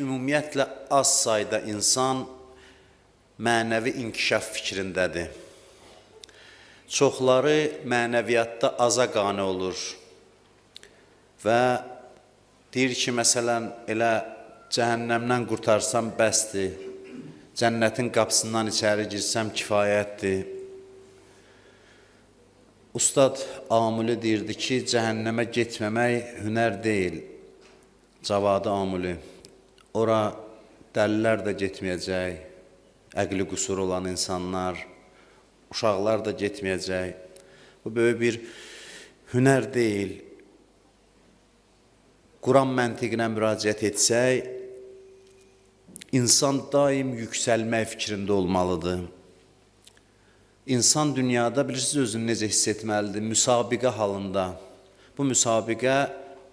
Ümumiyyətlə az sayda insan mənəvi inkişaf fikrindədir. Çoxları mənəviyyatda aza qane olur və deyir ki, məsələn, elə cəhənnəmdən qurtarsam bəsdir, cənnətin qapısından içəri girsəm kifayətdir. Ustad Amuli deyirdi ki, cəhənnəmə getməmək hünər deyil. Cavadi Amuli. Ora dəlilər də getməyəcək, əqli qüsur olan insanlar, uşaqlar da getməyəcək. Bu böyük bir hünər deyil. Quran məntiqinə müraciət etsək, insan daim yüksəlmək fikrində olmalıdır. İnsan dünyada bilirsiniz özünü necə hiss etməlidir? Müsabiqə halında. Bu müsabiqə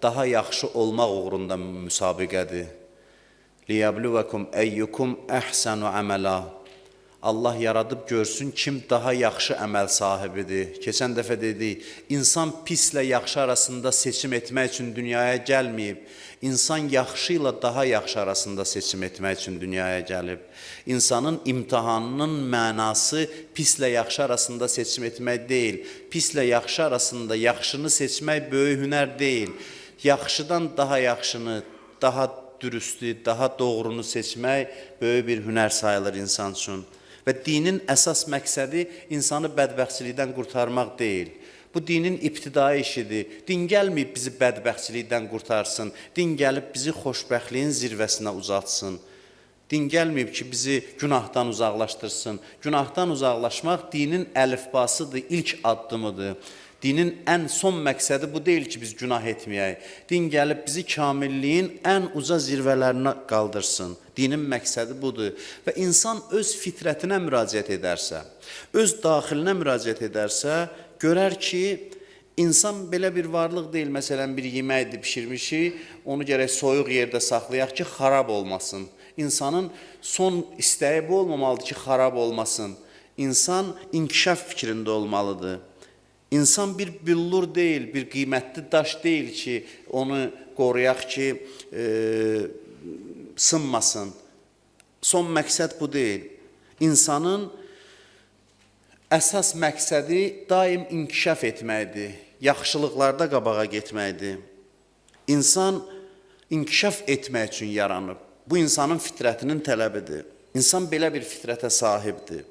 daha yaxşı olmaq uğrunda müsabiqədir. Liyabluvakum eyyukum əhsanu əməla. Allah yaradıb görsün kim daha yaxşı əməl sahibidir. Keçən dəfə dedik, insan pislə yaxşı arasında seçim etmək üçün dünyaya gəlməyib. İnsan yaxşı ilə daha yaxşı arasında seçim etmək üçün dünyaya gəlib. İnsanın imtahanının mənası pislə yaxşı arasında seçim etmək deyil. Pislə yaxşı arasında yaxşını seçmək böyük hünər deyil. Yaxşıdan daha yaxşını, daha dürüstü, daha doğrunu seçmək böyük bir hünər sayılır insan üçün. Və dinin əsas məqsədi insanı bədbəxtçilikdən qurtarmaq deyil. Bu dinin ibtidai işidir. Din gəlməyib bizi bədbəxtçilikdən qurtarsın. Din gəlib bizi xoşbəxtliyin zirvəsinə uzatsın. Din gəlməyib ki, bizi günahdan uzaqlaşdırsın. Günahdan uzaqlaşmaq dinin əlifbasıdır, ilk addımıdır. Dinin ən son məqsədi bu deyil ki, biz günah etməyək. Din gəlib bizi kamilliyin ən uca zirvələrinə qaldırsın. Dinin məqsədi budur. Və insan öz fitrətinə müraciət edərsə, öz daxilinə müraciət edərsə, görər ki, insan belə bir varlıq deyil. Məsələn, bir yeməkdir bişirmişik, onu gərək soyuq yerdə saxlayaq ki, xarab olmasın. İnsanın son istəyi bu olmamalıdır ki, xarab olmasın. İnsan inkişaf fikrində olmalıdır. İnsan bir büllur deyil, bir qiymətli daş deyil ki, onu qoruyaq ki, sınmasın. Son məqsəd bu deyil. İnsanın əsas məqsədi daim inkişaf etməkdir, yaxşılıqlarda qabağa getməkdir. İnsan inkişaf etmək üçün yaranıb. Bu insanın fitrətinin tələbidir. İnsan belə bir fitrətə sahibdir.